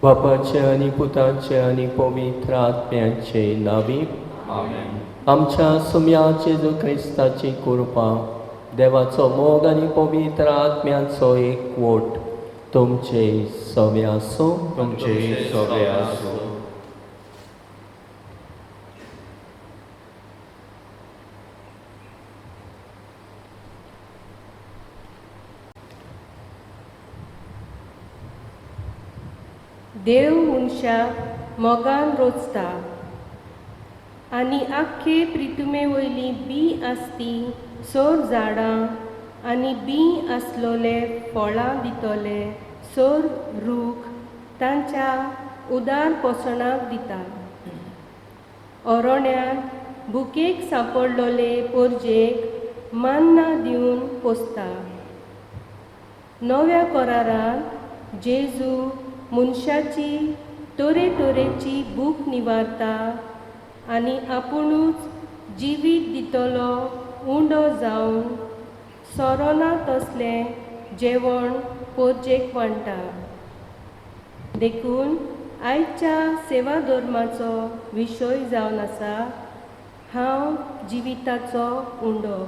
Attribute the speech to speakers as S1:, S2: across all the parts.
S1: बापाचे आनी पुताचे आनी पवित्र आत्म्याचे नावी आमच्या सुम्या जेजू क्रिस्ताची कृपा, देवाचो मोग आनी पवित्र आत्म्याचो एकवट तुमचे सवे आसूं.
S2: तुमचे सवे आसूं.
S3: देव मनशाक मोगान रोचता आनी आख्खे प्रितुमे वयली बी आसती सोर झाडां आनी बी आसलोले फळां दितले सोर रूख तांच्या उदार पोसणाक दिता. ओरोण्यांत भुकेक सांपडलोले पोरजेक मान्ना दिवन पोसता. नव्या करारांत जेजू मनशाची तरेतरेची भूक निवारता आनी आपुणूच जिवीत दितलो उंडो जावन सोरोना तसलें जेवण पोरजेक वांट्टा. देखून आयच्या सेवा धर्माचो विशय जावन आसा हांव जिविताचो उंडो.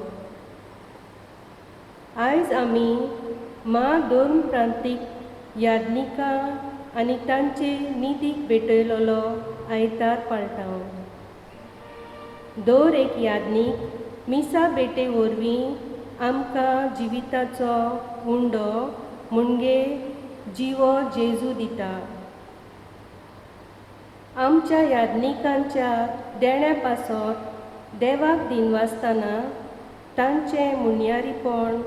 S3: आयज आमी मा दोन प्रांतीक याज्ञिकां आनी तांचे निधीक भेटयलोलो आयतार पाळटा. दर एक याज्ञीक मिसा भेटे वरवीं आमकां जिविताचो उंडो म्हणजे जिवो जेजू दिता. आमच्या याज्ञिकांच्या देण्या पासत देवाक दिनवासतना तांचें मुन्यारीपण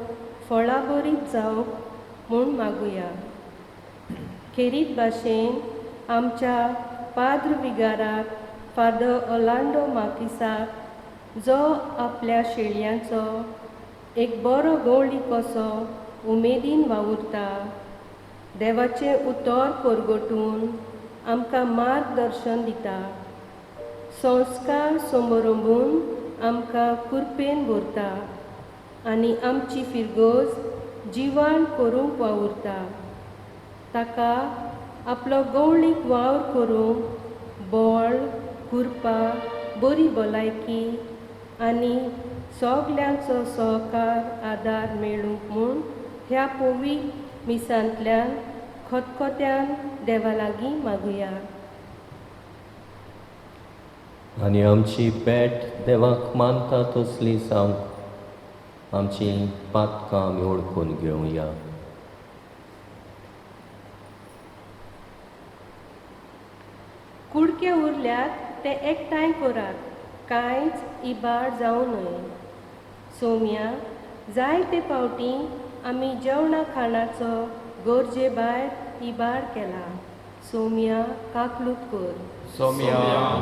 S3: फळाबरीत जावंक म्हूण मागुया. खेरीत भाशेन आमच्या पाद्र विगाराक फादर ओलांडो मार्किसाक, जो आपल्या शेळयांचो एक बरो गवळी कसो उमेदीन वावुरता, देवाचें उतर परगटून आमकां मार्गदर्शन दिता, संस्कार समरंबून आमकां कुरपेन भरता आनी आमची फिरगोज जिवान करूंक वावुरता. ताका आपलो गवळीक वावर करूंक बळ, कुरपा, बरी भलायकी आनी सगल्यांचो सहकार आदार मेळूंक म्हूण ह्या पवित्र मिसांतल्यान खतखत्यान देवा लागीं मागुया.
S1: आनी आमची भेट देवाक मानता तसली जावंक आमची पातकां आमी वळखून घेवया.
S3: कुडके उरल्यात ते एकठांय करात, कांयच इबाड जावं न्हय. सोम्या, जायते फावटी आमी जेवणा खाणाचो गरजे भायर इबाड केला. सोम्या काकलूत कर.
S2: सोम्या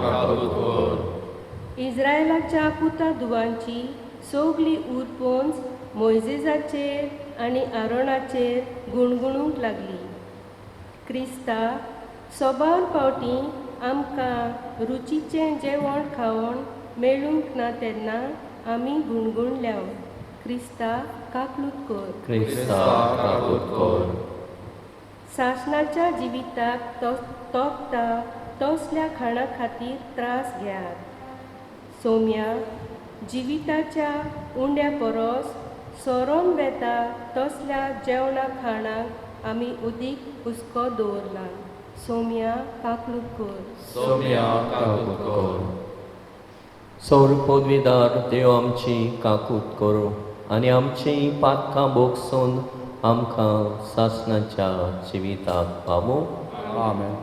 S2: काकलूत कर.
S3: इस्रायलाच्या पुता धुवांची सगली उरपोंज मोयजेजाचेर आनी आरोणाचेर गुणगुणूंक लागली. क्रिस्ता, सोबार पावटी आमकां रुचीचें जेवण खावण मेळूंक ना तेन्ना आमी गुणगुणल्या. क्रिस्ता, काकलूत कर.
S1: क्रिस्ता, काकूत कर.
S3: सासणाच्या जिविताक तोपता तसल्या खाणा खातीर त्रास घेयात. सोम्या, जिविताच्या उंड्या परस सोरोन वेता तसल्या जेवणा खाणाक आमी उदीक हुस्को दवरला. सोम्या, काकलूत कर.
S2: सोम्या, काकूत कर.
S1: सौर पदवीदार देव आमची काकूत करूं आनी आमची पातकां भोगसून आमकां सासणाच्या जिविताक पावूं.
S2: आमेन.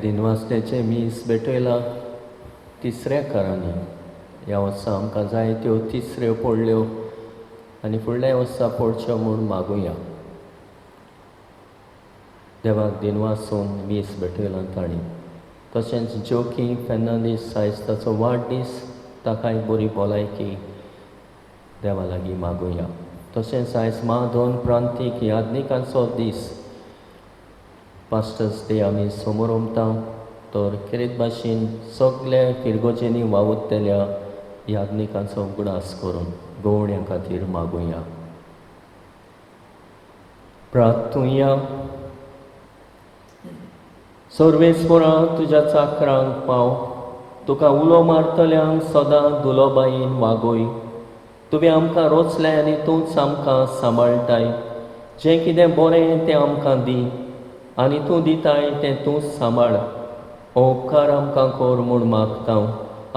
S1: दिनवासण्याचें मीस भेटयलां तिसऱ्या कारांनी. ह्या वर्सा आमकां जायत्यो तिसऱ्यो पडल्यो आनी फुडल्या वर्सा पडच्यो म्हूण मागुया. देवाक दिनवासून मीस भेटयलां तांणी. तशेंच जोकी फेर्नांदीस आयज ताचो वाडदीस, ताकाय बरी भलायकी देवा लागीं मागुया. तशेंच आयज मा दोन प्रांतीक याज्ञिकांचो दीस, पास्टर्स डे आमी समोर उमता. तर खेरीत भाशेन सगल्या फिरगोजेंनी वावुरतल्या याज्ञिकांचो उगडास करून गवण्यां खातीर मागुया. प्रार्थुया. सर्वेस्परा तुज्या चाकरांक पाव, तुका उलो मारतल्यांक सदां दुलोबायेन वागय. तुवें आमकां रोचलें आनी तूंच आमकां सांबाळटाय. जें कितें बरें तें आमकां दी आनी तूं दिताय तें तूंच सांबाळ. हो उपकार आमकां कर म्हूण मागता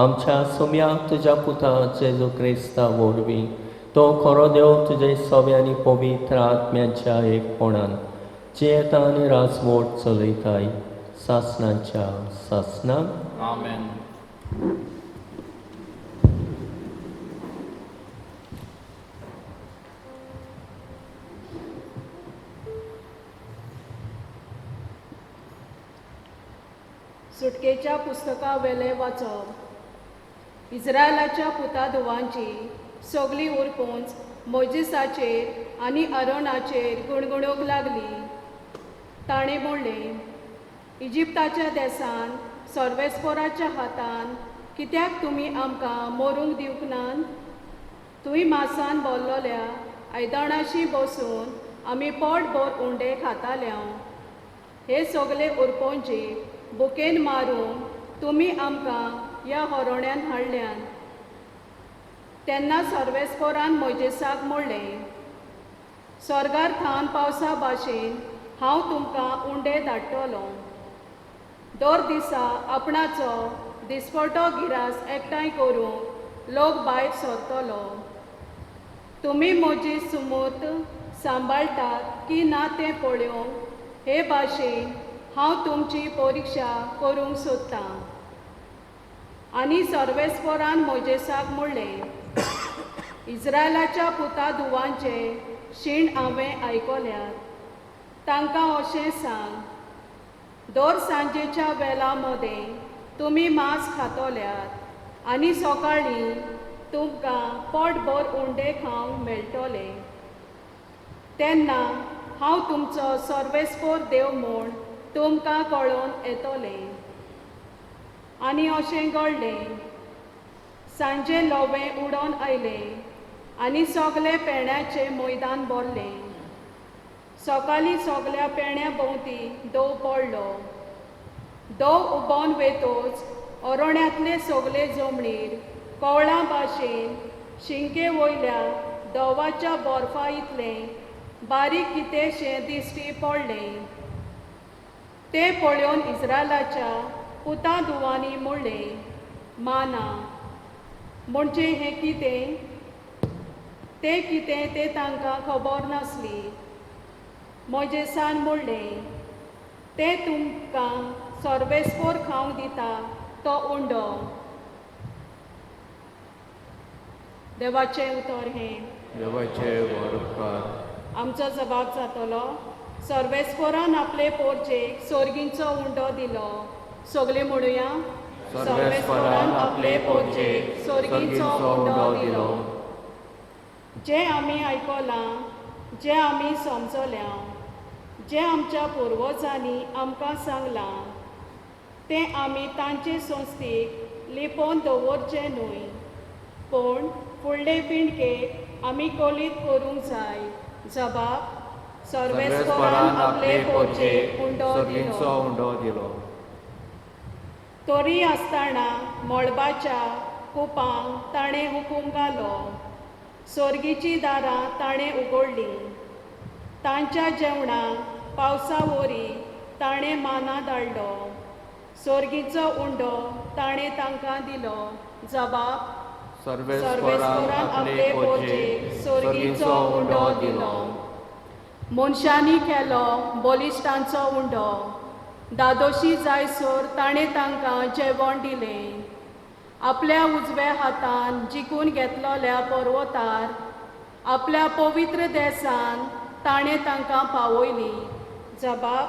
S1: आमच्या सुम्याक तुज्या पुता जेजू क्रिस्ता वरवीं. तो खरो देव तुजे सवे आनी पवित्र आत्म्याच्या एकपणान जियेता आनी राजवट चलयताय सासणाच्या सासणाक.
S2: आमेन.
S4: सुटकेच्या पुस्तका वेले वाचप. इस्रायलाच्या पुता धुवांची सगळी उरपूंच मोजिसाचेर आनी अरोनाचेर गुणगुणूंक लागली. ताणें म्हणलें, इजिप्ताच्या देसान सर्वेस्पोराच्या हातान कित्याक तुमी आमकां मरूंक दिवंक नात? थंय मासान भरलेल्या आयदणाशी बसून आमी पोटभर उंडे खाताले. हे सगळे उरपोंचे बुकेन मारून तुमी आमकां ह्या हरोण्यान हाडल्यान. तेन्ना सर्वेस्पोरान मोजेसाक म्हणलें, स्वर्गार थावन पावसा भाशेन हांव तुमकां उंडे धाडटलो. दर दिसा आपणाचो दिसपटो गिरास एकठांय करूंक लोक भायर सरतलो. तुमी म्हजी सुमूत सांबाळटात की ना तें पळोवंक हे भाशेन हांव तुमची परिक्षा करूंक सोदतां. आनी सर्वेस्पोरान मोजेसाक म्हणलें, इस्रायलाच्या पुता धुवांचे शीण हांवें आयकल्यात. तांकां अशें सांग, दर सांजेच्या वेळा मदें तुमी मांस खातल्यात आनी सकाळीं तुमकां पोटभर उंडे खावंक मेळटले. तेन्ना हांव तुमचो सर्वेस्पोर देव म्हूण तुमकां कळोवन येतलें. आनी अशें घडलें, सांजे लोवें उडोवन आयलें आनी सगळें पेण्याचें मैदान भरलें. सकाळीं सगळ्या पेण्या भोंवती दव पडलो. दव उबोन वेतोच अरण्यांतले सगळे जमणीर कवळां भाशेन शिंके वयल्या दवाच्या बर्फा इतलें बारीक कितेंशें दिश्टी पडलें. तें पळोवन इस्रायलाच्या पुता धुवांनी म्हणलें, माना म्हणजे हें कितें? तें कितें तें तांकां खबर नासली. मोजेसान म्हणलें, तें तुमकां सर्वेस्पोर खावंक दिता तो उंडो. देवाचें उतर हें.
S2: देवाचे उपकार.
S4: आमचो जबाब जातलो. सर्वेस्पोरान आपले पोरजेक सोर्गींचो उंडो दिलो. सगळे म्हणुया,
S2: सर्वेस्परान आपले पोरजेक सोर्गींचो उंडो दिलो.
S4: जें आमी आयकलां, जें आमी समजल्या, जें आमच्या पुर्वजांनी आमकां सांगलां तें आमी तांचे संस्थेक लिपोवन दवरचें न्हय, पूण फुडले पिणकेक आमी कलीत करूंक जाय. जबाब,
S2: सर्वेस्परान आपले पोरजेक
S4: उंडो
S2: सोर्गींचो
S4: दिलो.
S2: उंडो दिलो.
S4: तरी आसतना मळबाच्या कुपांक ताणें हुकूम घालो, सोर्गीचीं दारां ताणें उगडलीं. तांच्या जेवणाक पावसा वरी ताणें माना धाडलो. सोर्गीचो उंडो ताणें तांकां दिलो. जबाब,
S2: सर्वेस्परान आपले पोरजेक सोर्गींचो उंडो दिलो.
S4: मनशांनी केलो बलिश्टांचो उंडो. दादोशी जायसर ताणें तांकां जेवण दिलें. आपल्या उजव्या हातान जिखून घेतलेल्या पर्वतार आपल्या पवित्र देसान ताणें तांकां पावयली. जबाब,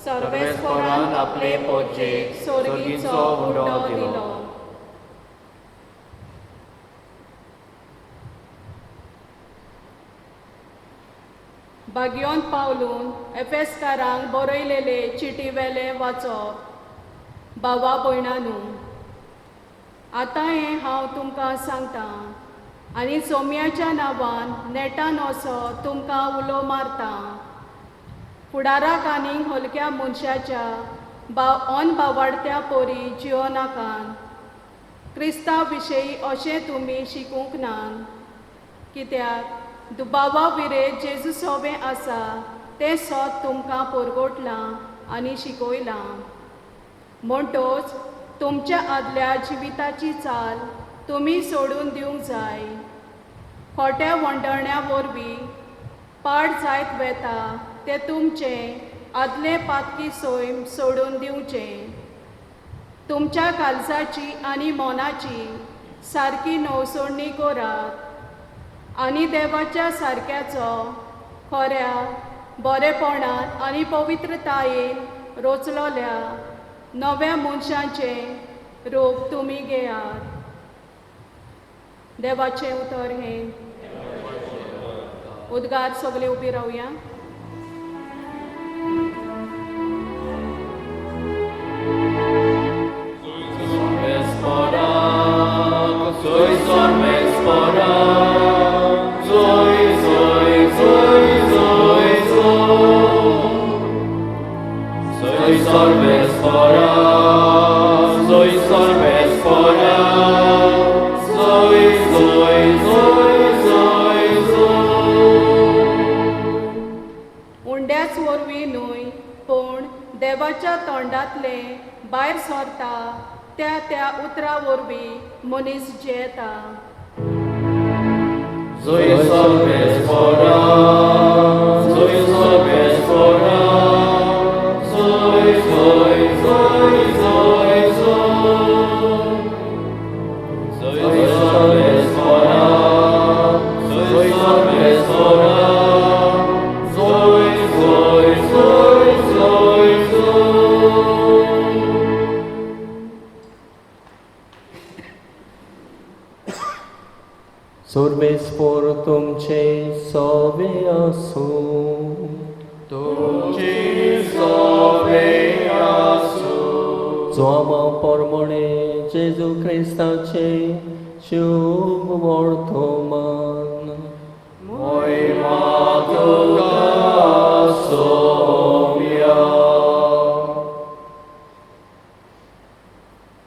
S2: सर्वेस्परान आपले पोरजेक सोर्गींचो उंडो दिलो.
S4: बागियोन पावलून एफेसकारांक बरयलेले चिटीवेले वाचप. भावा भयणानू, आतां हें हांव तुमकां सांगतां, आनी सोम्याच्या नांवान नेटान असो तुमकां उलो मारता. फुडाराक आनीक हलक्या मनशाच्या अनबावाडत्या पोरी जियोनाकान क्रिस्ता विशयी अशें तुमी शिकूंक ना. कित्याक दुबावा विरेत जेजू सोबें आसा तें सोद तुमकां परगटलां आनी शिकयलां. म्हणटोच तुमच्या आदल्या जिविताची चाल तुमी सोडून दिवंक जाय. खोट्या वंडण्या वरवीं पाड जायत वेता तें तुमचें आदलें पातकी सैम सोडून दिवचें. तुमच्या काळजाची आनी मनाची सारकी नवसोडणी करात आनी देवाच्या सारक्याचो खऱ्या बरेपणान आनी पवित्रतायेन रोचलोल्या नव्या मनशाचें रूप तुमी घेयात. देवाचें उतर हें. उद्गार सगळे उबी रावया. उंड्याच वरवीं न्हय पूण देवाच्या तोंडांतलें भायर सरता त्या त्या उतरा वरवीं मनीस जियेता.
S1: सर्वेस्पोर तुमचे सोबे आसूं.
S2: तुमचे सोबे आसूं.
S1: जोमा परमणे जेजू क्रिस्ताचे शुभ वर्तमान.
S2: मोहिमा तुका सोम्या.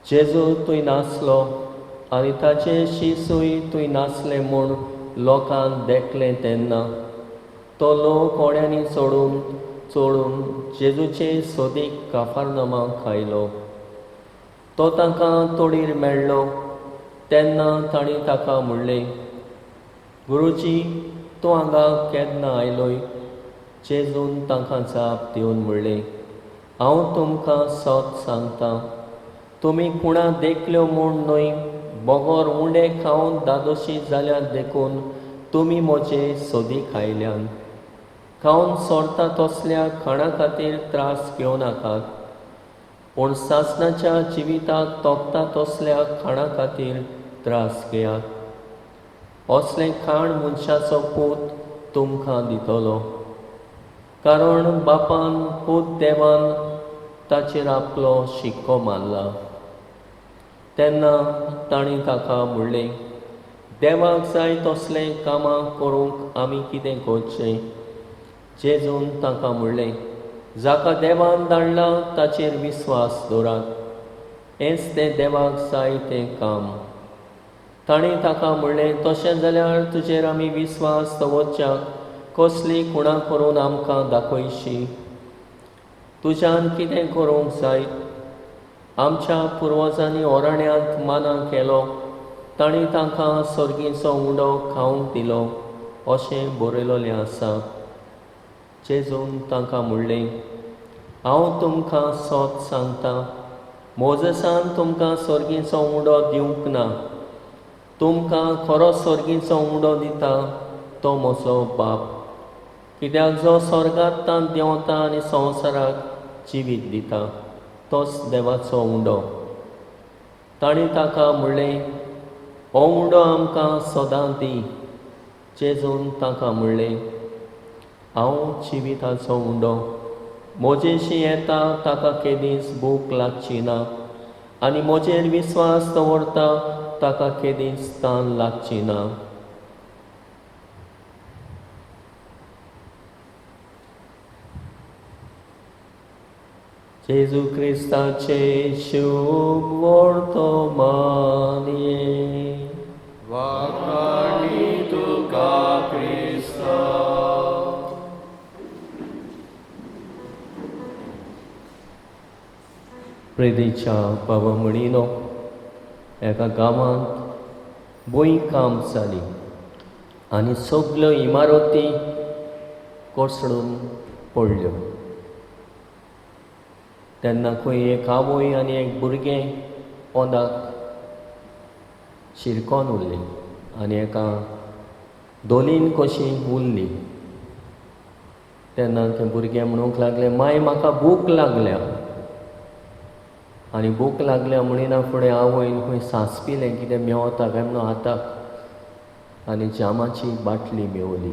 S1: जेजू तूं नासलो आनी ताचे शिसूय तूं नासले म्हूण लोकांक देखलें तेन्ना तो लोक कोड्यांनी चडून चडून जेजूचे सोदीक काफारनमाक आयलो. तो तांकां तोडीर मेळ्ळो तेन्ना तांणी ताका म्हणलें, गुरुजी तूं हांगा केन्ना आयलोय? जेजून तांकां जाप दिवन म्हणलें, हांव तुमकां सत सांगता, तुमी कुणा देखल्यो म्हूण न्हय बगर उंडे खावन दादोशी जाल्यार देखून तुमी म्हजे सोदीक आयल्यान. खावन सोडता तसल्या खाणा खातीर त्रास घेवं नाकात, पूण सासणाच्या जिविताक तोपता तसल्या खाणा खातीर त्रास घेयात. असलें खाण मनशाचो पूत तुमकां दितलो, कारण बापान पूत देवान ताचेर आपलो शिक्को मारला. तेन्ना तांणी ताका म्हणलें, देवाक जाय तसलें कामां करूंक आमी कितें करचें? जेजून तांकां म्हणलें, जाका देवान धाडला ताचेर विस्वास दवरात, हेंच तें देवाक जाय तें काम. तांणी ताका म्हणलें, तशें जाल्यार तुजेर आमी विस्वास दवरच्याक कसली खुणा करून आमकां दाखयशी? तुज्यान कितें करूंक जाय? आमच्या पुर्वजांनी ओराण्यांत माना केलो, तांणी तांकां सर्गीचो उंडो खावंक दिलो अशें बरयलेलें आसा. जेजून तांकां म्हणलें, हांव तुमकां सत सांगता, मोजेसान तुमकां सर्गीचो उंडो दिवंक ना, तुमकां खरो सर्गीचो उंडो दिता तो म्हजो बाप. कित्याक जो स्वर्गांत देंवता आनी संवसाराक जिवीत दिता तोच देवाचो उंडो. तांणी ताका म्हणलें, हो उंडो आमकां सदां दी. जेजून तांकां म्हणलें, हांव जिविताचो उंडो, म्हजेशी येता ताका केदींच भूक लागची ना आनी म्हजेर विस्वास दवरता ताका केदींच तान लागची ना. जेजू क्रिस्ताचे शुभ वर्तमान हें.
S2: वाखाणी तुका क्रिस्ता.
S1: प्रेरीच्या बाबा म्हणिलो, एका गांवांत भुंयकांप जाली आनी सगल्यो इमारती कोसळून पडल्यो. तेन्ना खंय एक आवय आनी एक भुरगें पोंदाक शिरकोन उरली आनी एका धोलीन कशी उरली. तेन्ना तें भुरगें म्हणूंक लागलें, माय म्हाका भूक लागल्या. आनी भूक लागल्या म्हणिना फुडें आवयन खंय सांसपिलें कितें मेवता काय म्हणून हाताक, आनी जामाची बाटली मेवली.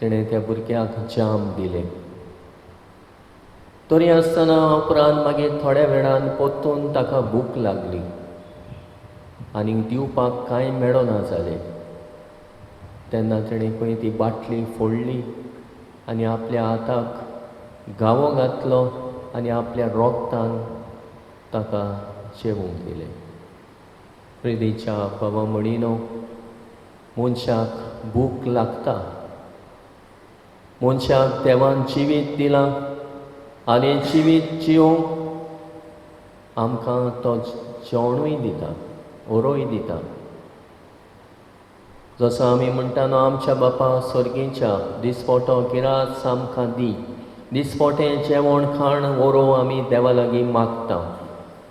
S1: तिणें त्या भुरग्याक जाम दिलें. तरी आसतना उपरांत मागीर थोड्या वेळान परतून ताका भूक लागली आनी दिवपाक कांय मेळना जालें. तेन्ना तिणें खंय ती बाटली फोडली आनी आपल्या हाताक घावो घातलो आनी आपल्या रोगतान ताका जेवूंक दिलें. प्रेरीच्या बाबा म्हणिनो, मनशाक भूक लागता. मनशाक देवान जिवीत दिलां आनी जिवीत जिवंक आमकां तो जेवणूय दिता, ओरोय दिता. जसो आमी म्हणटा न्हू, आमच्या बापा सर्गीच्या दिसपोटो गिरास आमकां दी. दिसपोटें जेवण खाण ओरो आमी देवा लागीं मागता,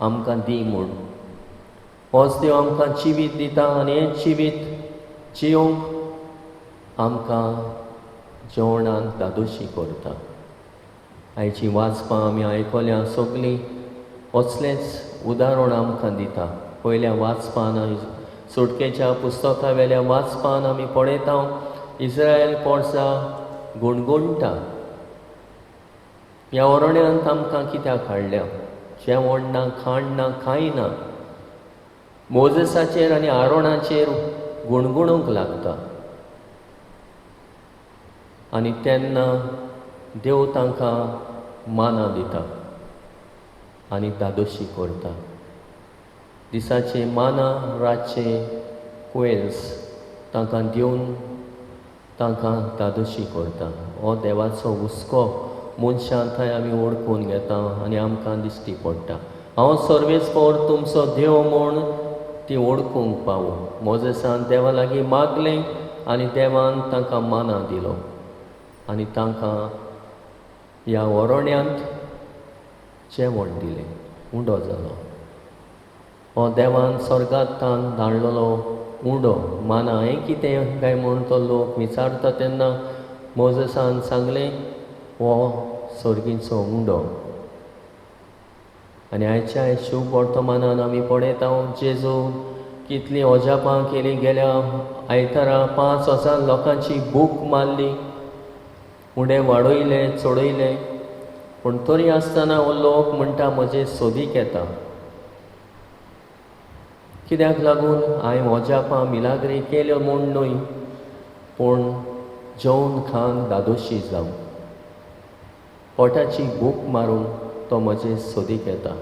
S1: आमकां दी म्हूण. होच देव आमकां जिवीत दिता आनी हें जिवीत जिवंक आमकां जेवणान धादोशी करता. आयची वाचपां आमी आयकल्या सगळीं असलेंच उदाहरण आमकां दिता. पयल्या वाचपान, सुटकेच्या पुस्तका वेल्या वाचपान आमी पळयता इस्रायल पोरसा गुणगुणटा, ह्या ओरण्यांत आमकां कित्याक हाडल्या, जेवण ना, खाण ना, कांय ना. मोजेसाचेर आनी आरोणाचेर गुणगुणूंक लागता आनी तेन्ना देव तांकां माना दिता आनी धादोशी करता. दिसाचे माना, रातचे क्वेल्स तांकां दिवन तांकां धादोशी करता. हो देवाचो हुस्को मनशां थंय आमी वळखून घेता आनी आमकां दिश्टी पडटा. हांव सर्वेस्पोर तुमचो देव म्हूण ती वळखूंक पावो. मोजेसान देवा लागीं मागलें आनी देवान तांकां माना दिलो आनी तांकां ह्या ओरण्यांत जेवण दिलें, उंडो जालो. हो देवान स्वर्गांत धाडलेलो उंडो माना हें कितें काय म्हूण तो लोक विचारता तेन्ना मोजेसान सांगलें, हो सर्गीचो उंडो. आनी आयच्या शुभ वर्तमानान आमी पळयता जेजू कितलीं अजापां केली. गेल्या आयतारा 5000 लोकांची भूक मारली, उंडे वाडयले, चडयले, पूण तरी आसतना हो लोक म्हणटा म्हजे सोदीक येता. कित्याक लागून हांवें अजापां मिलाग्री केल्यो म्हूण न्हय, पूण जेवन खावन धादोशी जावं, पोटाची भूक मारूंक तो म्हजे सोदीक येता.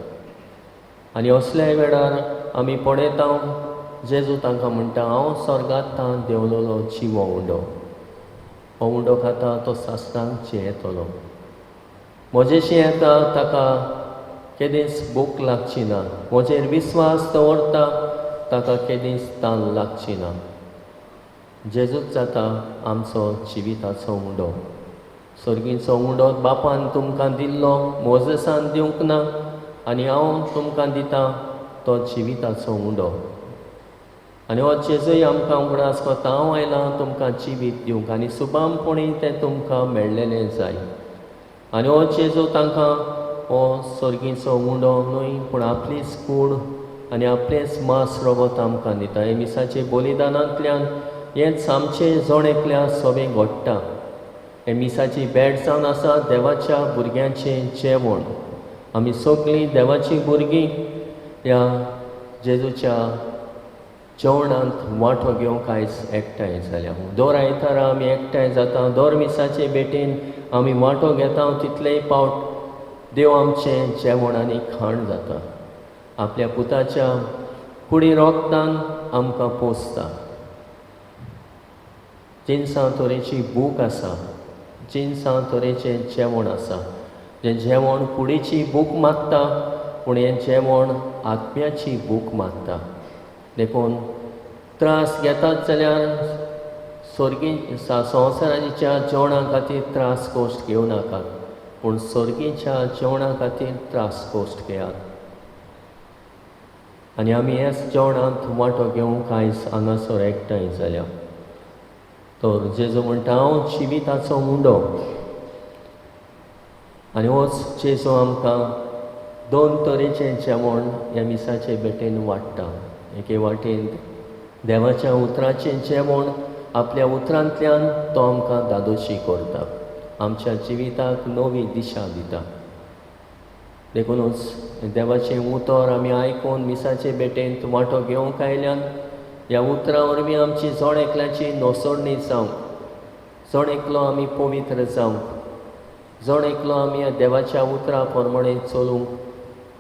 S1: आनी असल्या वेळार आमी पळयता जेजू तांकां म्हणटा, हांव स्वर्गांत देंवलेलो जिवो उंडो, हो उंडो खाता तो सासणाक जियेतलो. म्हजेशी येता ताका केदींच भूक लागची ना, म्हजेर विस्वास दवरता ताका केदींच तान लागची ना. जेजूच जाता आमचो जिविताचो उंडो. सर्गीचो उंडो बापान तुमकां दिल्लो, मोजेसान दिवंक ना, आनी हांव तुमकां दिता तो जिविताचो उंडो. आनी हो जेजूय आमकां उगडास करता, हांव आयलां तुमकां जिवीत दिवंक आनी सुबामपणी तें तुमकां मेळ्ळेलें जाय. आनी हो जेजू तांकां हो सर्गीचो उंडो न्हय, पूण आपलीच कूड आनी आपलेंच मांस रगत आमकां दिता. हे मिसाचे बलिदानांतल्यान हेंच आमचें जण एकल्या सोबें घडटा. हे मिसाची भेट जावन आसा देवाच्या भुरग्यांचें जेवण. आमी सगळीं देवाचीं भुरगीं ह्या जेजूच्या जेवणांत वांटो घेवंक आयज एकठांय जाल्या. दर आयतारा आमी एकठांय जाता, दर मिसाचे भेटेन आमी वांटो घेता, तितलेय पावट देव आमचें जेवण आनी खाण जाता. आपल्या पुताच्या कुडी रोगतान आमकां पोसता. जिनसां तरेची भूक आसा, जिनसां तरेचें जेवण आसा. जें जेवण कुडीची भूक मागता, पूण हें जेवण आत्म्याची भूक मागता. देखून त्रास घेतात जाल्यार स्वर्गी संवसाराच्या जेवणा खातीर त्रास कश्ट घेवं नाकात, पूण स्वर्गीच्या जेवणा खातीर त्रास कश्ट घेयात. आनी आमी ह्याच जेवणांत वांटो घेवंक आयज हांगासर एकठांय जाल्या. तर जेजू म्हणटा, हांव जिविताचो उंडो. आनी होच जेजू आमकां दोन तरेचें जेवण ह्या मिसाचे भेटेन वाडटा. एके वाटेन देवाच्या उतराचें जेवण, आपल्या उतरांतल्यान तो आमकां दादोशी करता, आमच्या जिविताक नवी दिशा दिता. देखुनूच देवाचें उतर आमी आयकून मिसाचे भेटेंत वांटो घेवंक आयल्यान ह्या उतरां वरवीं आमची जण एकल्याची नसोडणी जावंक, जण एकलो आमी पवित्र जावंक, जण एकलो आमी ह्या देवाच्या उतरा प्रमाणे चलूंक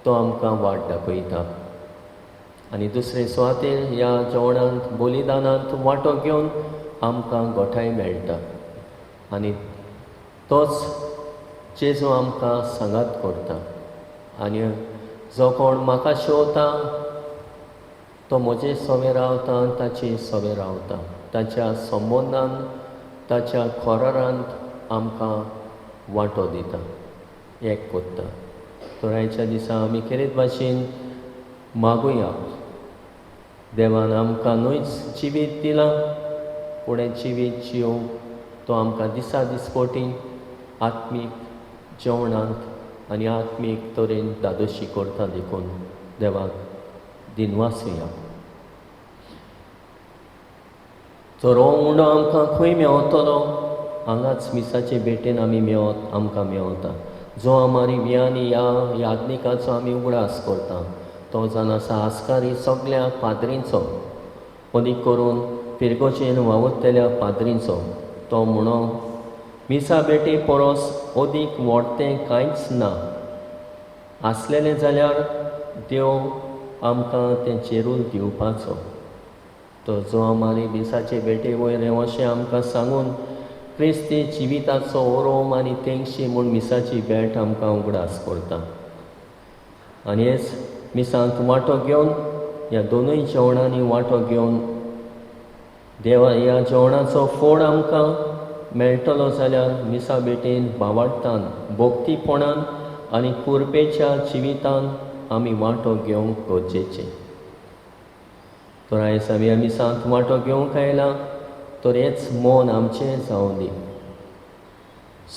S1: तो आमकां वाट दाखयता. आनी दुसरे सुवातेर ह्या जेवणांत बलिदानांत वांटो घेवन आमकां गोठाय मेळटा. आनी तोच जेजू आमकां सांगात करता. आनी जो कोण म्हाका शेवता तो म्हजे सवे रावता आनी ताचे सवे रावता. ताच्या संबंदान, ताच्या खोरारांत आमकां वांटो दिता, एक करता. तर आयच्या दिसा आमी खेरीत भाशेन मागुया, देवान आमकां न्हूच जिवीत दिलां, पूण हें जिवीत जिवंक तो आमकां दिसा दिसपटी आत्मीक जेवणांत आनी आत्मीक तरेन दादोशी करता. देखून देवाक दिनवासुया. तर हो उंडो आमकां खंय मेवतलो? हांगाच मिसाचे भेटेन आमी मेवत आमकां मेवता. जो आमारी वियानी ह्या याज्ञिकाचो आमी उगडास करता तो जावन आसा आस्कारी सगल्या पाद्रींचो, अदीक करून फिरगोचेन वावुरतल्या पाद्रींचो. तो म्हणो, मिसा भेटे परस अदीक व्हडतें कांयच ना. आसलेलें जाल्यार देव आमकां तें चेरूल दिवपाचो. तर जो आमारी मिसाचे भेटे वयर अशें आमकां सांगून क्रिस्ती जिविताचो ओरोम आनी तेंगशी म्हूण मिसाची भेट आमकां उगडास करता. आनी हेच मिसांत वांटो घेवन ह्या दोनूय जेवणांनी वांटो घेवन देवा ह्या जेवणाचो फोड आमकां मेळटलो जाल्यार मिसा भेटेन भावार्थान, भक्तीपणान आनी कुरपेच्या जिवितान आमी वांटो घेवंक गरजेचें. तर आयज आमी ह्या मिसांत वांटो घेवंक आयला तर हेच मन आमचें जावं दी.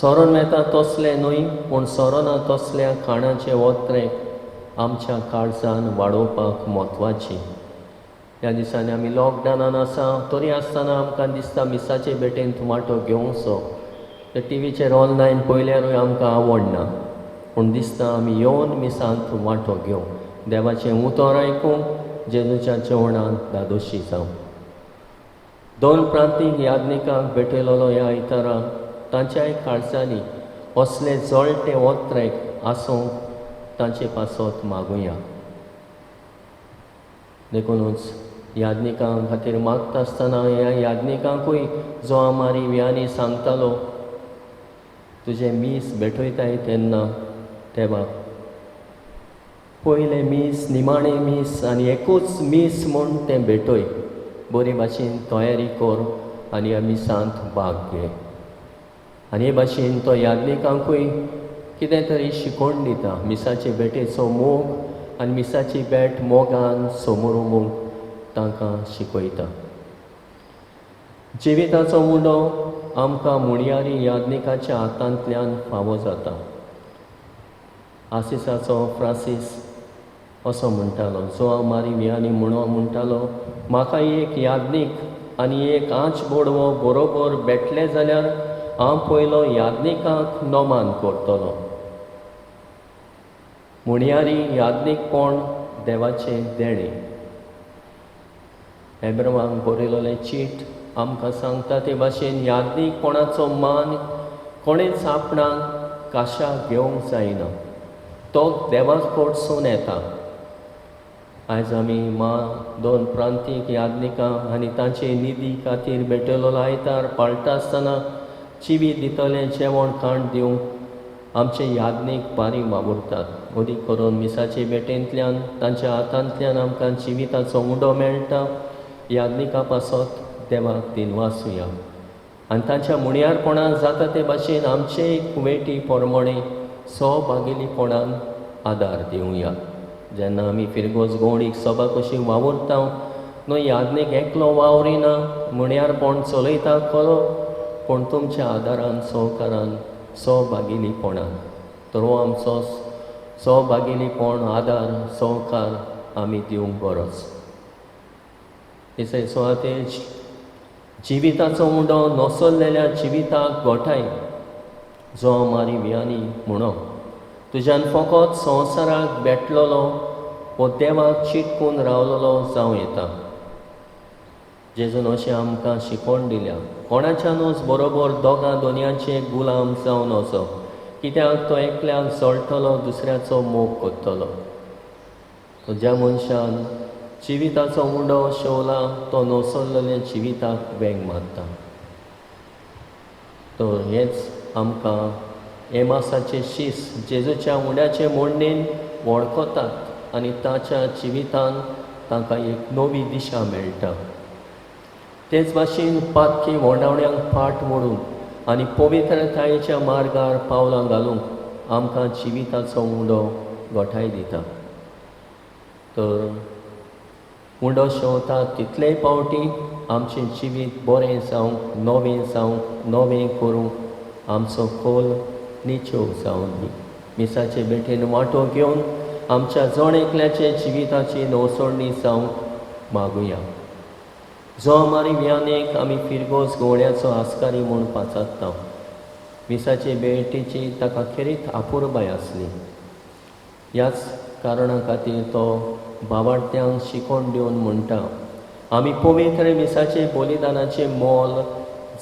S1: सोरोन वेता तसलें न्हय, पूण सोरोना तसल्या खाणाचें ओत्रेक आमच्या काळजान वाडोवपाक म्हत्वाची. ह्या दिसांनी आमी लॉकडावनान आसा तरी आसतना आमकां दिसता मिसाचे भेटेंत वांटो घेवचो. तर टिवीचेर ऑनलायन पळयल्यारूय आमकां आवडना, पूण दिसता आमी येवन मिसांत वांटो घेवं, देवाचें उतर आयकूंक, जेजूच्या जेवणांत दादोशी जावं. दोन प्रांतीक याज्ञिकांक भेटयलेलो ह्या आयतारा तांच्याय काळजांनी असले जळटे ओत्रेक आसूंक तांचे पासत मागुया. देखुनूच याज्ञिकां खातीर मागता आसतना ह्या याज्ञिकांकूय जो आमारी वियांनी सांगतालो, तुजें मीस भेटयताय तेन्ना देवाक पयलें मीस, निमाणें मीस आनी एकूच मीस म्हूण तें भेटय, बरे भाशेन तयारी कर आनी ह्या मिसांत भाग घे. आनी हे भाशेन तो याज्ञिकांकूय कितें तरी शिकोवन दिता, मिसाचे भेटेचो मोग आनी मिसाची भेट मोगान समोर तांकां शिकयता. जिविताचो उंडो आमकां मुणयारी याज्ञिकाच्या हातांतल्यान फावो जाता. आसिसाचो फ्रांसीस असो म्हणटालो, जो आमारी वियांनी म्हणटालो, म्हाका एक याज्ञीक आनी एक आंच बोडवो बरोबर भेटले जाल्यार हांव पयलो याज्ञिकाक नोमान करतलो. मुणयारी याज्ञीकपण देवाचें देणें. एब्रवांक बरयलेलें चीट आमकां सांगता ते भाशेन याज्ञीकपणाचो मान कोणेच आपणाक काशा घेवंक जायना. तो देवा कडसून येता. आयज आमी मा दोन प्रांतीक याज्ञिकां आनी तांचे निधी खातीर भेटयलो आयतार पाळटा आसतना जिवीत दितलें जेवण खाण दिवंक आमचे याज्ञीक बारीक वावुरतात. अदीक करून मिसाचे भेटेंतल्यान तांच्या हातांतल्यान आमकां जिविताचो उंडो मेळटा. याज्ञिका पासत देवाक दिनवासुया आनी तांच्या मुणयारपणान जाता ते भाशेन आमचे कुवेटी प्रमाणे सहभागीपणान आदार दिवया. जेन्ना आमी फिरगोज गोवणीक सभा कशी वावुरता न्हय, याज्ञीक एकलो वावरिना, मुणयारपण चलयता खरो, पूण तुमच्या आदारान सहकारान सहभागीपणान. तर हो आमचो सहभागीपण आदार सहकार आमी दिवंक गरज. सुवाते जिविताचो उंडो नसलेल्या जिविताक गोठाय जो मारी वियानी म्हणो तुज्यान फकत संवसाराक भेटलेलो वो देवाक चिटकून रावलेलो जावं येता. जेजून अशें आमकां शिकवण दिल्या, कोणाच्यानूच बरोबर दोगां दोनयांचे गुलाम जावन वचो, कित्याक तो एकल्याक जळटलो दुसऱ्याचो मोग करतलो. ज्या मनशान जिविताचो उंडो शेवला तो नसलेल्या जिविताक वेंग मारता. तर हेच आमकां एमासाचे शीस जेजूच्या उंड्याचे मोडणेन वळखतात आनी ताच्या जिवितान तांकां एक नवी दिशा मेळटा. तेच भाशेन पातकी वोंडावण्यांक फाट मोडून आनी पवित्रतायेच्या मार्गार पावलां घालूंक आमकां जिविताचो उंडो गोठाय दिता. तर उंडो शेवता तितलेय पावटी आमचें जिवीत बरें जावंक, नवें जावंक, नवें करूंक आमचो खोल निचोव जावन दी. मिसाचे भेटेन वांटो घेवन आमच्या जण एकल्याचे जिविताची नवसोडणी जावंक मागुया. जो मारी वियानेक आमी फिरगोज गोवळ्याचो आस्कारी म्हूण पाचारता. मिसाचे भेटीची ताका खेरीत आपुरबाय आसली. ह्याच कारणा खातीर तो बाबाडत्यांक शिकोवन दिवन म्हणटा, आमी पवित्र मिसाचे बलिदानाचें मोल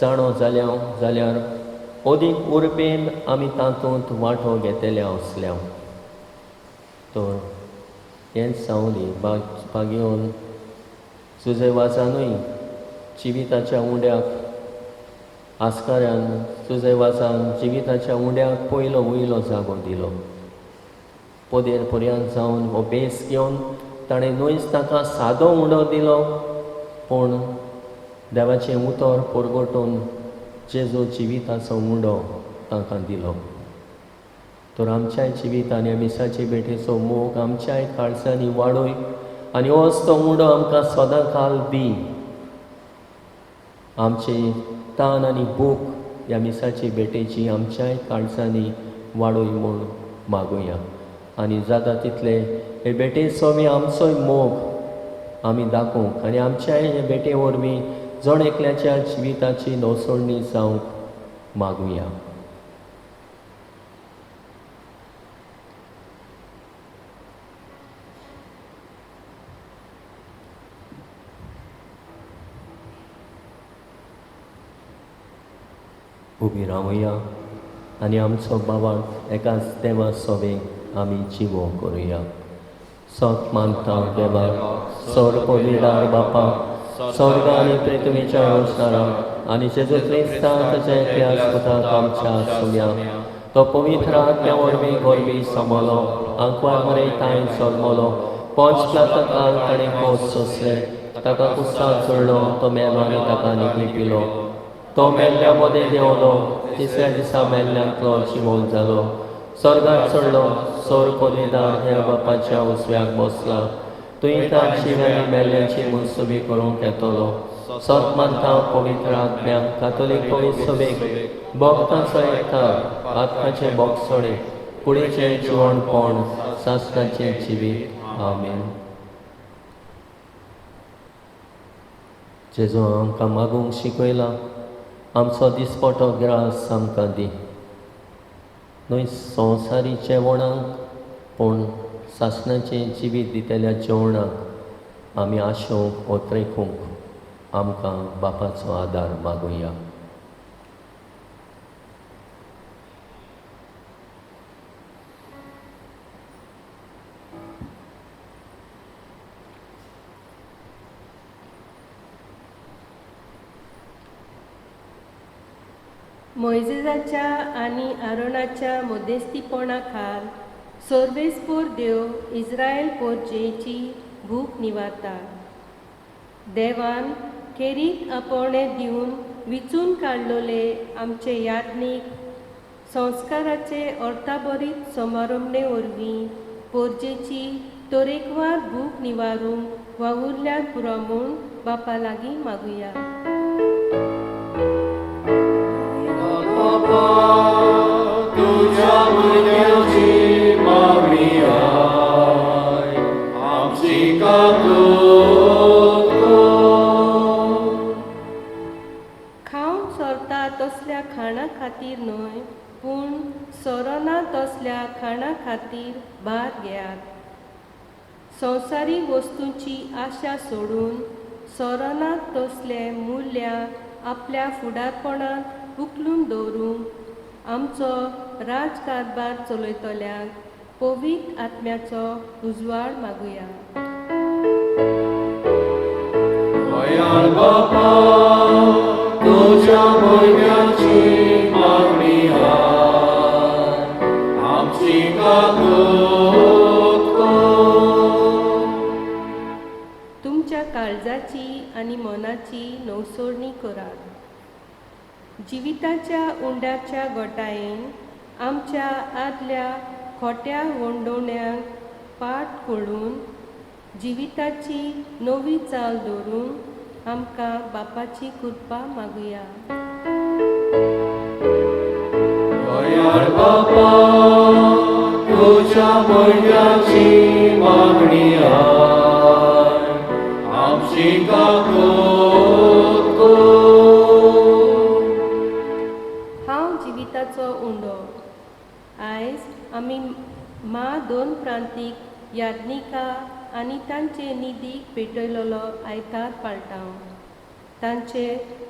S1: जाणो जाल्या जाल्यार अदीक उर्बेन आमी तातूंत वांटो घेतले आसल्या. तर हेंच सांगली बागेवन सुजयवाजानूय जिविताच्या उंड्याक आस्काऱ्यान सुजयवाजान जिविताच्या उंड्याक पयलो वयलो जागो दिलो. पदेर पर्यंत जावन हो बेस घेवन ताणें न्हयच ताका सादो उंडो दिलो, पूण देवाचें उतर परगटून जेजू जिविताचो उंडो तांकां दिलो. तर आमच्याय जिवितांनी मिसाचे भेटेचो मोग आमच्याय काळजांनी वाडय आनी होच तो उंडो आमकां सदां काल दी. आमची तान आनी भूक ह्या मिसाचे भेटेची आमच्याय काळजांनी वाडय म्हूण मागुया. आनी जाता तितले हे भेटेचो आमी आमचोय मोग आमी दाखोवंक आनी आमच्याय हे भेटे वरवीं जण एकल्याच्या जिविताची नवसोडणी जावंक मागुया. उबी रावया आनी आमचो बाबाक एकाच देवा सोवे आमी जिवो करुया. सत मानता देवाक, सर्व पविदार बापाक, स्वर्ग आनी पृथ्वीच्या रचणाराक आनी जेजू क्रिस्ताक ताच्या एकल्याच पुताक आमच्या सुम्या, तो पवित्र आत्म्या वरवीं गोरवी समलो, आंकवार मरे तांय जल्मलो, पंच प्लाताकाल ताणें कोस सोंसले, ताका कुस्ताक चडलो, तो मेलो आनी ताका निकली पिलो, तो मेल्ल्या मदें देंवलो, तिसऱ्या दिसा मेल्ल्यांतलो जिवोन जालो, स्वर्गार चडलो, सोर पदवीदार ह्या बापाच्या उजव्याक बसला, तुंय तांची आनी मेल्ल्यांची मुनसुबी करूंक येतलो. सत मानता पवित्र आत्म्याक, कातोलीक पवित्र सभेक, भक्तांचो एकठार, आत्माचें बोगसोडे, कुडीचें जिवणपण, सासणाचें जिवीत. आमेन. जेजू आमकां मागूंक शिकयला, आमचो दिसपटो ग्रास आमकां दी, न्हय संवसारी जेवणाक पूण सासणाचें जिवीत दितल्या जेवणाक आमी आशोवंक ओत्रेकूंक आमकां बापाचो आदार मागुया.
S3: मोयजेसाच्या आनी आरोणाच्या मध्यस्थीपणा खाल सर्वेस्पोर देव इस्रायल पोरजेची भूक निवारता. देवान खेरीत आपोवणें दिवन विचून काडलोले आमचे याज्ञीक संस्काराचे अर्थाभरीत समारंभणे वरवीं पोरजेची तरेकवार भूक निवारूंक वावुरल्यार पुरो म्हूण बापा लागीं मागुया.
S2: बापा तुज्या भुरग्यांची मागणी आयक, आमची काकूत कर.
S3: खावन सरता तसल्या खाणा खातीर न्हय, पूण सोरोना तसल्या खाणा खातीर भार घेयात. संवसारीक वस्तूंची आशा सोडून सोरोना तसले मुल्यां आपल्या फुडारपणांत उखलून दवरूंक आमचो राजकारभार चलयतल्यांक पवित्र आत्म्याचो उजवाड मागुया.
S2: दयाळ बापा तुज्या भुरग्यांची मागणी आयक, आमची काकूत कर.
S3: तुमच्या काळजाची आनी मनाची नवसोडणी करात. जिविताच्या उंडाच्या गोटायेन आमच्या आदल्या खोट्या वंडोवण्यांक पाट करून जिविताची नवी चाल दवरून आमकां बापाची कृपा मागुया.
S2: दयाळ बापा तुज्या भुरग्यांची मागणी आयक, आमची काकूत कर.
S3: हांव जिविताचो उंडो. आयज आमी मा दोन प्रांतीक याज्ञिका आनी तांचे निधीक पेटयलेलो आयतार पाळटा. तांचे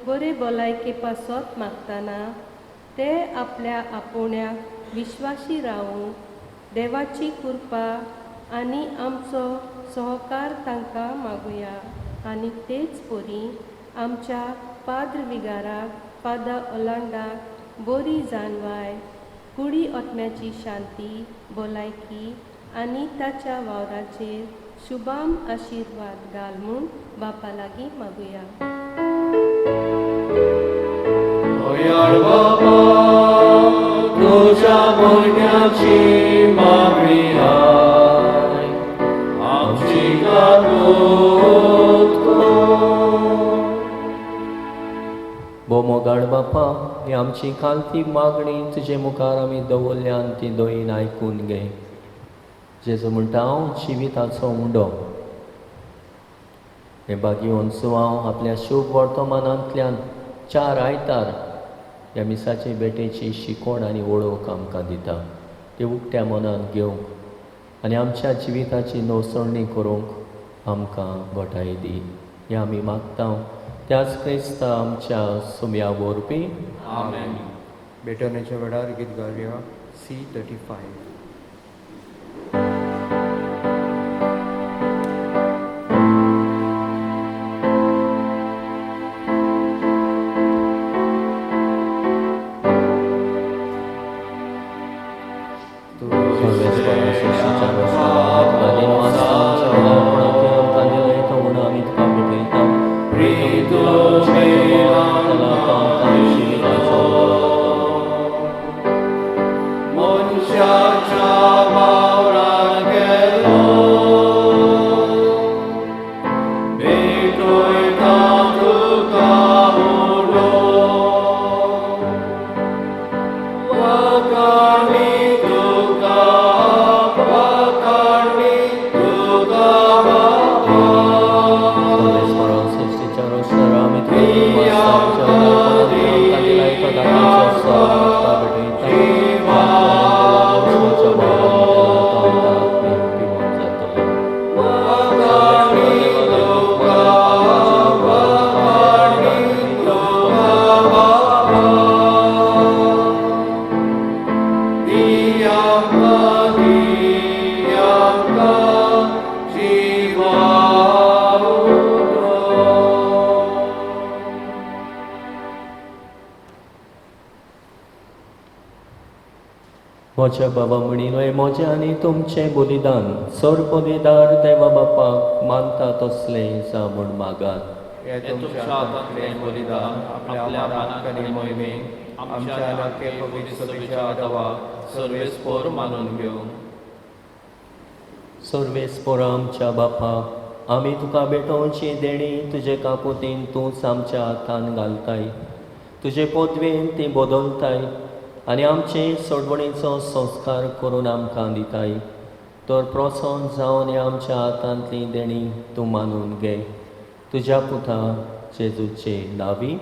S3: बरे भलायके पासत मागतना ते आपल्या आपोवण्याक विश्वासी रावूंक देवाची कृपा आनी आमचो सहकार तांकां मागुया. आनी तेच परी आमच्या पाद्र विगाराक फादर ओलांडाक बरी जानवाय, कुडी आत्म्याची शांती, भलायकी आनी ताच्या वावराचेर शुभाम आशिर्वाद घाल म्हूण बापा लागीं मागुया.
S2: दयाळ बापा तुज्या भुरग्यांची मागणी आयक, आमची काकूत कर.
S1: भोव मोगाळ बापा, ही आमची खालती मागणी तुजे मुखार आमी दवरल्या आनी ती दोयीन आयकून घे. जेजू म्हणटा हांव जिविताचो उंडो. हे बागी हांव आपल्या शुभ वर्तमानांतल्यान 4 आयतार ह्या मिसाचे भेटेची शिकवण आनी वळख आमकां दिता. ती उकत्या मनान घेवंक आनी आमच्या जिविताची नवसरणी करूंक आमकां घटाय दी, हें आमी मागता त्याच क्रिस्ता आमच्या सुम्या वरवीं.
S2: आमेन.
S5: भेटवण्याच्या वेळार गीत गावया C35.
S1: म्हज्या बाबा म्हणिल्लें म्हजें आनी तुमचें बलिदान सर बलिदार देवा बापाक मानता तसलें जावं म्हूण मागात.
S5: हे तुमच्या हातांतलें बलिदान आपल्या मानाक आनी मोहिमेक आमच्या नाके पवित्र सभेच्या देवाक
S2: सर्वेस्पोर मानून घेवं.
S1: सर्वेस्पोर आमच्या बापा, आमी तुका भेटोवची देणी तुजे कापोतीन तूंच आमच्या हातान घालताय, तुजे पदवेन ती बदलताय आनी आमचे सोडवणेचो संस्कार करून आमकां दिताय. तर प्रसन्न जावन आमच्या हातांतली देणी तूं मानून घे. तुज्या पुता जेजूचे नांवी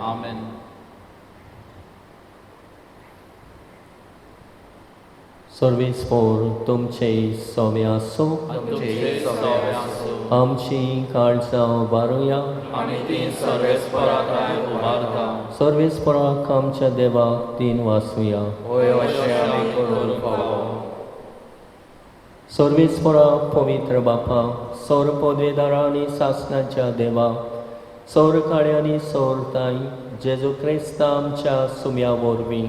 S2: आमेन.
S1: सर्वेस्पोर तुमचे सवे आसूं.
S2: तुमचे सवे आसूं.
S1: आमची काळजां उबारुया.
S2: आनी ती सर्वेस्पोराक उबारता.
S1: सर्वेस्पोराक आमच्या देवाक तीन वासुया.
S5: होय अशें आमी करूंक फावो.
S1: सर्वेस्पोरा पवित्र बापा, सौर पदवेदारा आनी सासणाच्या देवा, सौर काळे आनी सौर ताई जेजू क्रिस्ता आमच्या सुम्या वरवीं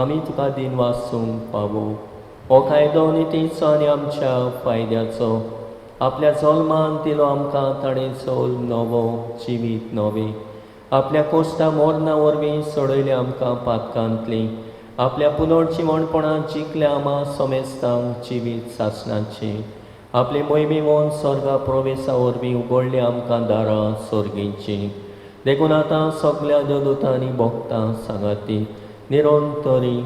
S1: आमी तुका दिन वासूंक पावो. हो कायदो नितीचो आनी आमच्या फायद्याचो आपल्या जल्मान दिलो आमकां ताणें चोल नवो जिवीत नवें. आपल्या कोश्टा मोरना वरवीं सोडयले आमकां पातकांतली. आपल्या पुनर्जिवणपणान जिखल्या आमा समेस्तांक जिवीत सासणाचें. आपले मोहिमेवन स्वर्गा प्रवेसा वरवीं उगडली आमकां दारां सर्गीचीं. देखून आतां सगल्या देवदूतांनी भोगतां सांगाती निरंतरी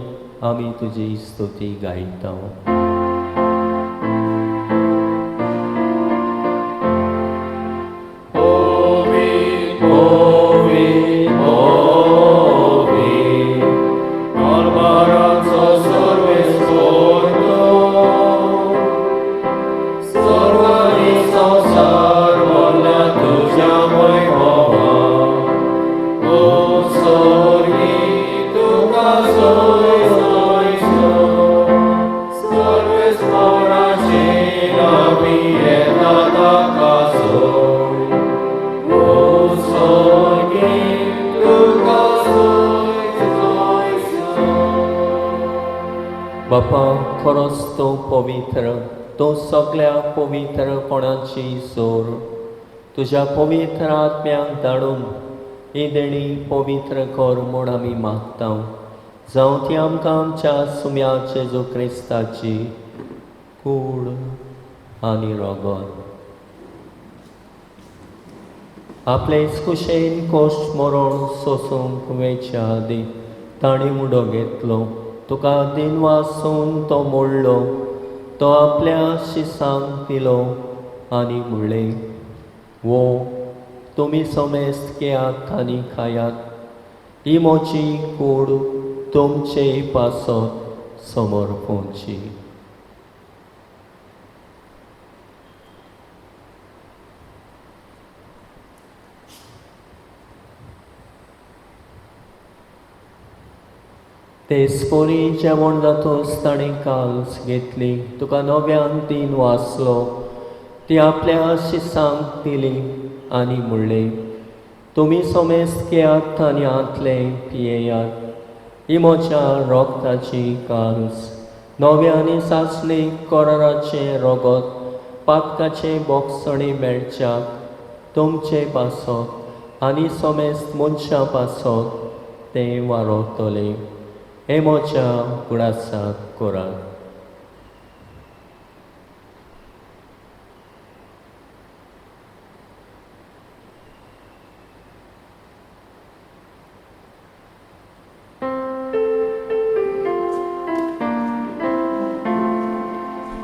S1: आमी तुजी स्तुती गायता. बापा, खरोच तूं पवित्र, तूं सगल्या पवित्रपणाची जोर. तुज्या पवित्र आत्म्याक धाडून ही देणी पवित्र कर म्हूण आमी मागता. जावं ती आमकां आमच्या सुम्या जेजू क्रिस्ताची कूड आनी रगत. आपले कुशेन कोश्ट मरण सोसूंक वेच्या आदीं तांणी उडो घेतलो. तुका दिन वासून तो मोडलो, तो आपल्या शिसांक दिलो आनी म्हणलें, वो तुमी समेस्त घेयात आनी खायात, ही म्हजी कूड तुमचे पासत समर्पणची. तेचपरी जेवण जातूच ताणें काल्स घेतली, तुका नव्यान तीन वाचलो, ती आपल्या शिसांक दिली आनी म्हणलें, तुमी समेस्त घेयात आनी हांतलें पियेयात, ही म्हज्या रोगताची काल्स, नव्या आनी सासणी कराराचें रगत पातकाचें बोगसणें मेळच्याक तुमचे पासत आनी समेस्त मनशां पासत तें वारवतलें. हे म्हज्या उगडासाक करात.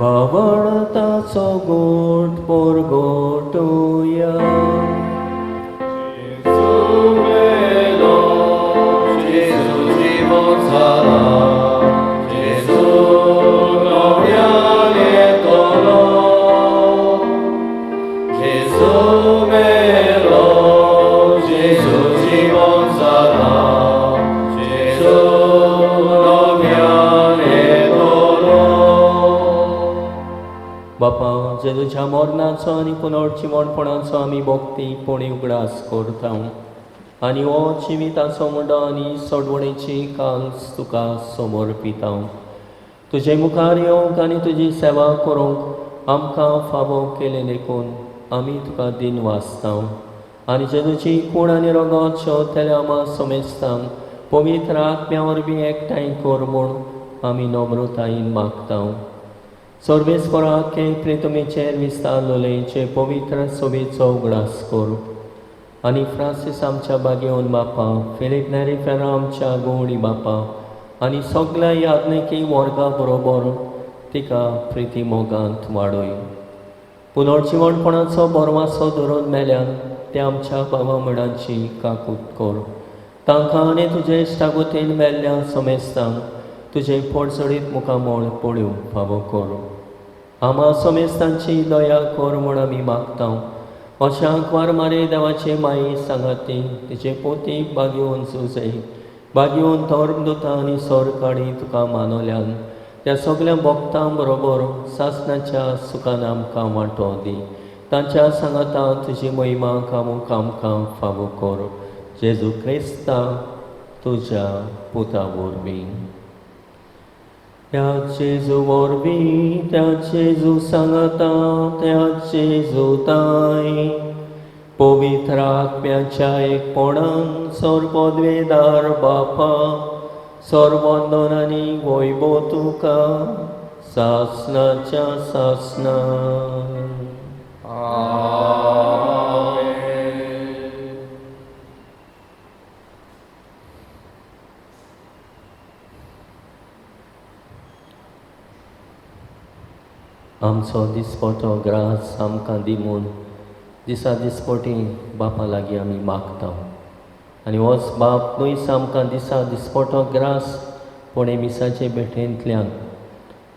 S1: पावळताचो गोट पोरगोटुया. बापा, जेजूच्या मरणाचो आनी पुनर्जिवणपणाचो आमी भक्ती पुणी उगडास करता आनी हो जिविताचो मुंडो आनी सोडवणेची काल्स तुका समर्पिता. तुजे मुखार येवंक आनी तुजी सेवा करूंक आमकां फावो केलें देखून आमी तुका दिन वाचता आनी जेजूची कूड आनी रगत शेवतल्या आमा समेस्तांक पवित्र आत्म्या वरवीं एकठांय कर म्हूण आमी नम्रतायेन मागता. सर्वेस्पराक प्रितमीचेर विस्तारलेचे पवित्र सोबेचो उगडास कर आनी फ्रांसीस आमच्या बागेवन बापा, फिलीप नेरी फेरा आमच्या गवळी बापा आनी सगल्या याज्ञिकी वर्गा बरोबर तिका प्रिती मोगांत वाडय. पुनर्जिवणपणाचो बरवासो धरून मेल्यान ते आमच्या बाबा मणांची काकूत कर. तांकां आनी तुजे इश्टागोतीन मेल्ल्या समेस्तांक तुजें पोटसडीत मुखामळ पळोवंक फावो कर. आमा समेस्तांची दया कर म्हूण आमी मागता. अशा आंकवार मारे देवाचे माई सांगाती तिचे पोती बागेवन सुजय बागेवन धर्मदुतां आनी सरकाडी तुका मानवल्यान त्या सगल्या भक्तां बरोबर सासणाच्या सुखान आमकां वांटो दी. तांच्या सांगाता तुजी महिमा कामूंक आमकां फावो कर. जेजू क्रिस्ता तुज्या पुता वरवीं. त्या जेजू वरवीं, त्या जेजू सांगाता, त्या जेजू ताय पवित्र आत्म्याच्या एकपणान सर्वद्वेदार बापा सर्वंदन आनी वैभव तुका सासणाच्या सासणा. आमचो दिसपटो ग्रास आमकां दी म्हूण दिसा दिसपटी बापा लागीं आमी मागता आनी होच बाप न्हय आमकां दिसा दिसपटो ग्रास पूण हे मिसाचे भेटेंतल्यान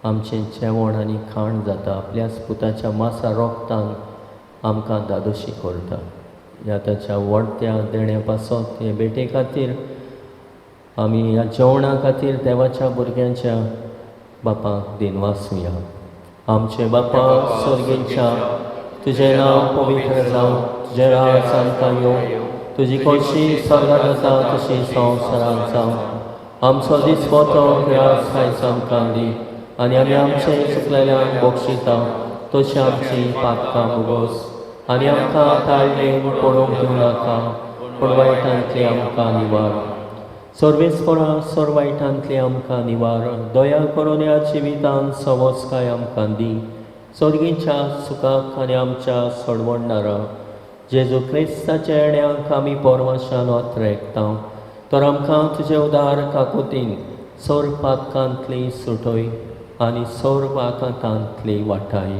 S1: आमचें जेवण आनी खाण जाता. आपल्याच पुताच्या मासा रोगतान आमकां धादोशी करता. ह्या ताच्या व्हडत्या देण्या पासत हे भेटे खातीर आमी ह्या जेवणा खातीर देवाच्या भुरग्यांच्या बापाक दिनवासुया. आमचे बापा स्वर्गींच्या, तुजें नांव पवित्र जावं, तुजें राज आमकां येवं, तुजी खोशी स्वर्गांत जाता तशी संवसारांत जावं. आमचो दिसपटो ग्रास आयज आमकां दी आनी आमी आमचें चुकलेल्यांक बक्षिता तशी आमची पातकां भोगोस आनी आमकां ताळणेन पडोवंक दिवं नाका पूण वायटांतली आमकां निवार. सर्वेस्परा सर वायटांतली आमकां निवार. दया करून ह्या जिवितान सवस्काय आमकां दी. सर्गीच्या सुखाक आनी आमच्या सोडवणदारा जेजू क्रिस्ताच्या येण्याक आमी परवाशान ओतरेकता तर आमकां तुजे उदार काकुतीन सोर पातकांतली सुटय आनी सोर वाकांतांतली वाटाय.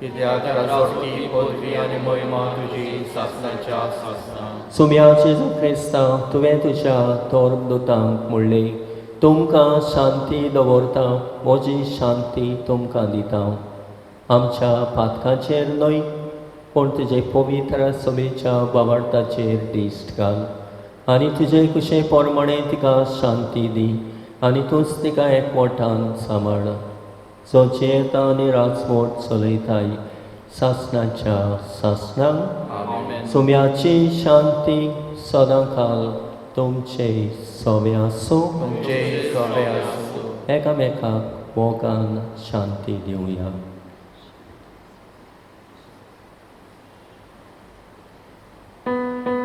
S5: कित्याक राजवटी पदवी आनी महिमा तुजी सासणाच्या सासणा.
S1: सुम्या जेजू क्रिस्ता, तुवें तुज्या धर्मदुतांक म्हणलें, तुमकां शांती दवरता, म्हजी शांती तुमकां दिता. आमच्या पातकांचेर न्हय पूण तुजे पवित्र सभेच्या बाबार्थाचेर दिश्ट घाल आनी तुजे कुशे प्रमाणे तिका शांती दी आनी तूंच तिका एकवटान सांबाळ. जो जियेता आनी राजवट चलयताय सासणाच्या सासणाक. सुम्याची शांती सदांकाल तुमचे सवे आसूं. एकामेकाक मोगान शांती दिवया.
S5: Amen.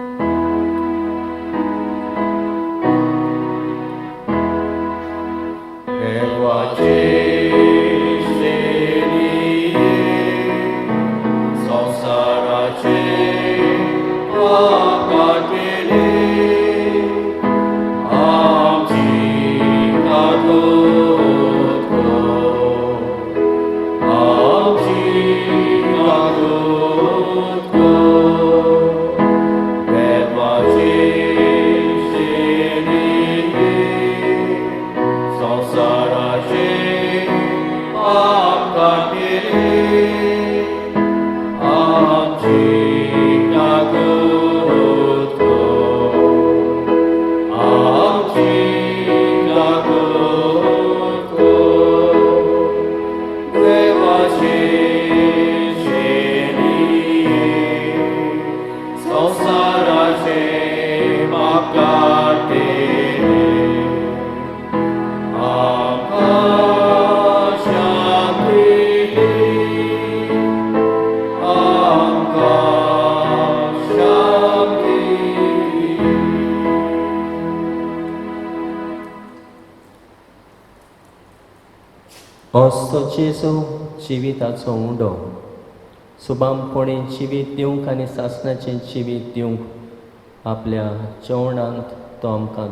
S1: असो जेजू जिविताचो उंडो सुबामपणी जिवीत दिवंक आनी सासणाचें जिवीत दिवंक आपल्या जेवणांत तो आमकां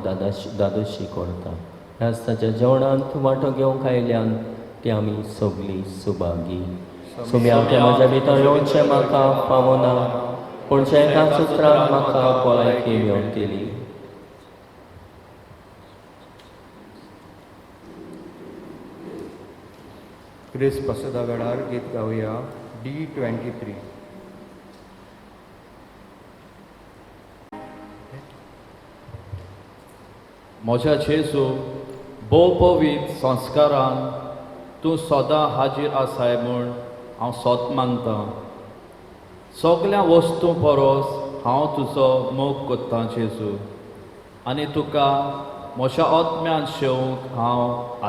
S1: दादोशी करता. ह्याच ताच्या जेवणांत वांटो घेवंक आयल्यान ती आमी सगळीं सुभागी. सुम्या म्हज्या भितर येवचें म्हाका पावना, पूण एकाच उतरान म्हाका भलायकी मेवतली.
S5: क्रिस्त पसदा वेळार गीत गावया D23.
S2: म्हज्या जेजू भोव पवित्र संस्कारान तूं सदां हाजीर आसाय म्हूण हांव सोत मानतां. सगल्या वस्तूं परस हांव तुजो मोग कोत्तां जेजू, आनी तुका म्हज्या आत्म्यान शेवंक हांव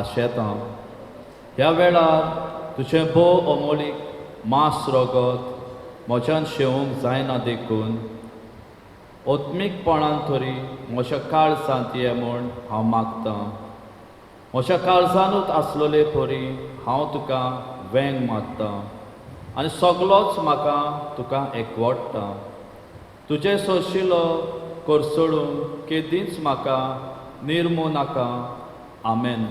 S2: आशेतां. ह्या वेळार तुजें भोव अमोलीक मांस रगत म्हज्यान शेवंक जायना देखून आत्मीकपणान तरी म्हज्या काळजांत ये म्हूण हांव मागतां. म्हज्या काळजानूच आसलेले परी हांव तुका वेंग मारतां आनी सगलोच म्हाका तुका एकवटता. तुजें सोशिलो कोरसळूंक केदींच म्हाका निर्मू नाका. आमेन.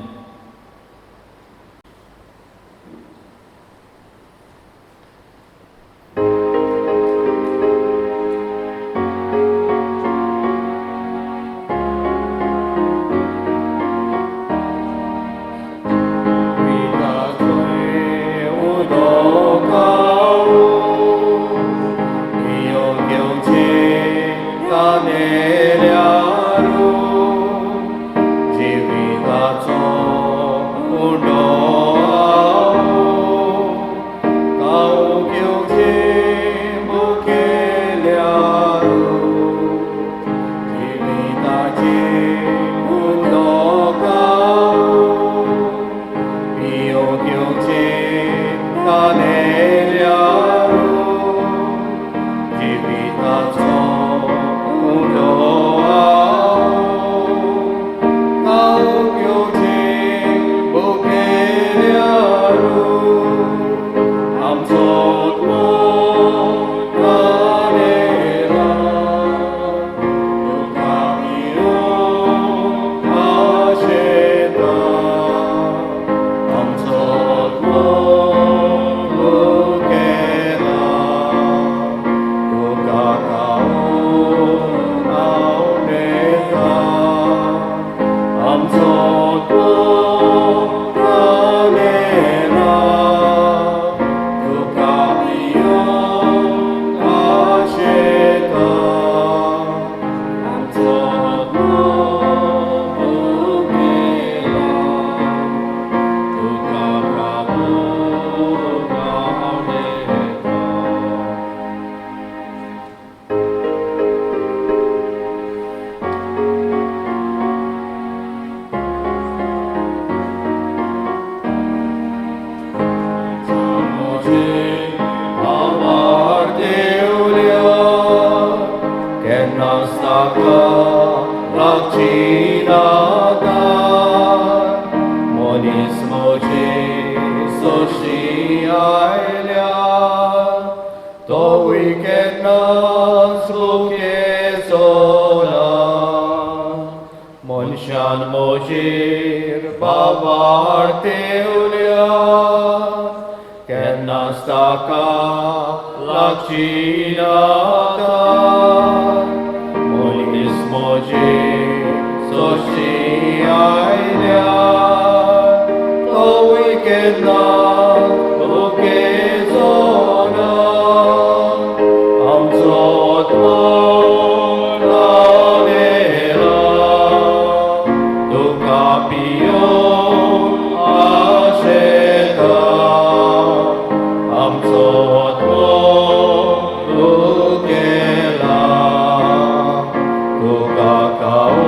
S5: Tuka kau,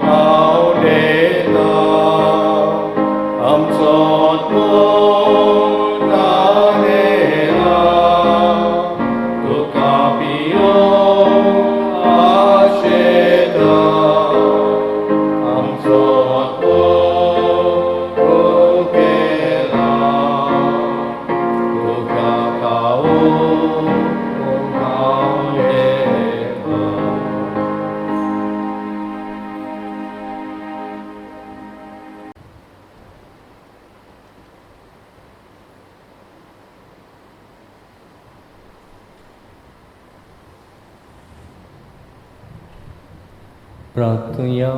S5: kau deta.
S1: प्रार्थुया.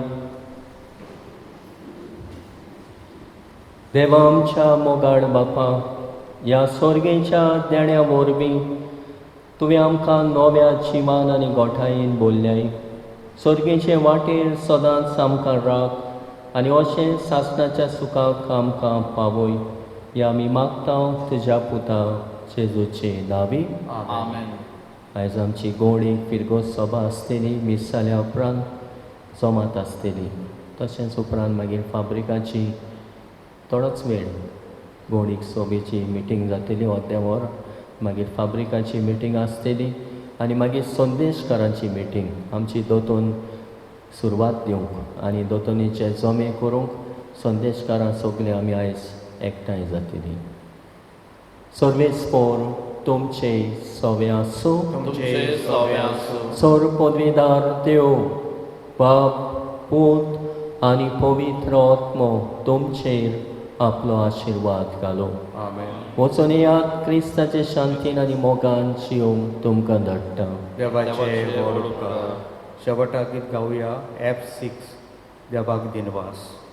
S1: देवा आमच्या मोगाळ बापा, ह्या सोर्गेच्या देण्या वरवीं तुवें आमकां नव्या जिवान आनी गोठायेन बोल्ल्याय. सोर्गेचे वाटेर सदांच आमकां राख आनी अशें सासणाच्या सुखाक आमकां पावय. ह्या आमी मागता तुज्या पुता जेजूचे नांवी.
S2: आमेन.
S1: आयज आमची गोडी फिरगोज सभा आसतली. मीस जाल्या उपरांत जमात आसतली. तशेंच उपरांत मागीर फाब्रिकाची थोडोच वेळ गोडीक सोबेची मिटींग जातली, अर्दें वर. मागीर फाब्रिकाची मिटींग आसतली आनी मागीर संदेशकारांची मिटींग. आमची दोतोन सुरवात दिवंक आनी दोतोनीचे जमे करूंक संदेशकारां सगळे आमी आयज एकठांय जातली. सर्वेस्पोर तुमचे सवे आसूं.
S2: तुमचे सवे आसूं.
S1: सोर पदवीदार देव बाप, पूत आनी पवित्र आत्मो तुमचेर आपलो आशिर्वाद घालो.
S5: आमेन.
S1: वचून येयात, क्रिस्ताचे शांतीन आनी मोगान जिवंक तुमकां धाडटा.
S5: देवाचे व्हड उपकार. शेवटाक गीत गावया F6, देवाक दिनवास.